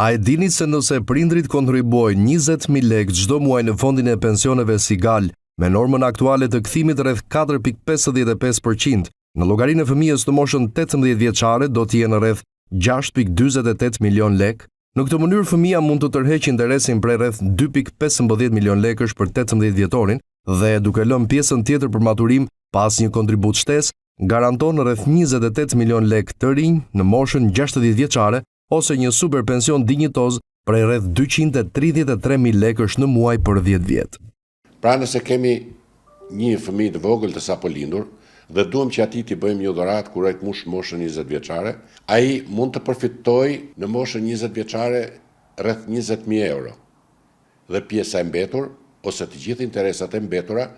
A e dini se nëse prindërit kontribuojnë 20.000 lekë çdo muaj në fondin e pensioneve Sigal, me normën aktuale të kthimit rreth 4.55%, në llogarinë e fëmijës në moshën 18 vjeçare do të jenë rreth 6.48 milion lekë? Në këtë mënyrë fëmija mund të tërheqë interesin prej rreth 2.15 milion lekësh për 18 vjetorin dhe duke lënë pjesën tjetër për maturim pa asnjë kontribut shtesë, garanton rreth 28 milion lekë të rinj në moshën 60 vjeçare ose një super pension dinjitoz prej rreth 233.000 lekësh në muaj për 10 vjet. Pra nëse kemi një fëmijë të vogël të sapo lindur dhe duam që atij t'i bëjmë një dhuratë kur ai të mush moshën 20 vjeçare, ai mund të përfitojë në moshën 20 vjeçare rreth 20.000 euro. Dhe pjesa e mbetur ose të gjithë interesat e mbetura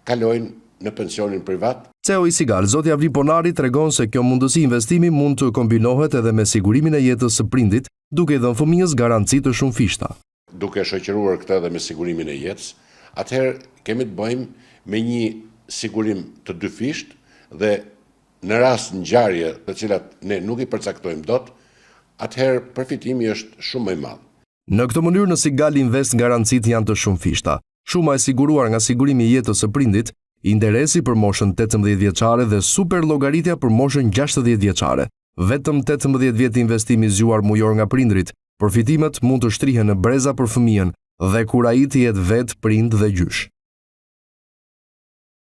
kalojnë në pensionin privat. CEO i Sigal, zoti Avni Ponari tregon se kjo mundësi investimi mund të kombinohet edhe me sigurimin e jetës së prindit, duke i dhënë fëmijës garanci të shumëfishta. Duke e shoqëruar këtë edhe me sigurimin e jetës, atëherë kemi të bëjmë me një sigurim të dyfishtë dhe në rast ngjarje të cilat ne nuk i përcaktojmë dot, atëherë përfitimi është shumë më i madh. Në këtë mënyrë në Sigal Invest garancitë janë të shumëfishta. Shuma e siguruar nga sigurimi i jetës së prindit, interesi për moshën 18 vjeçare dhe super llogaritja për moshën 60 vjeçare. Vetëm 18 vjet investim i zgjuar mujor nga prindrit, përfitimet mund të shtrihen në breza për fëmijën dhe kur ai të jetë vetë prind dhe gjysh.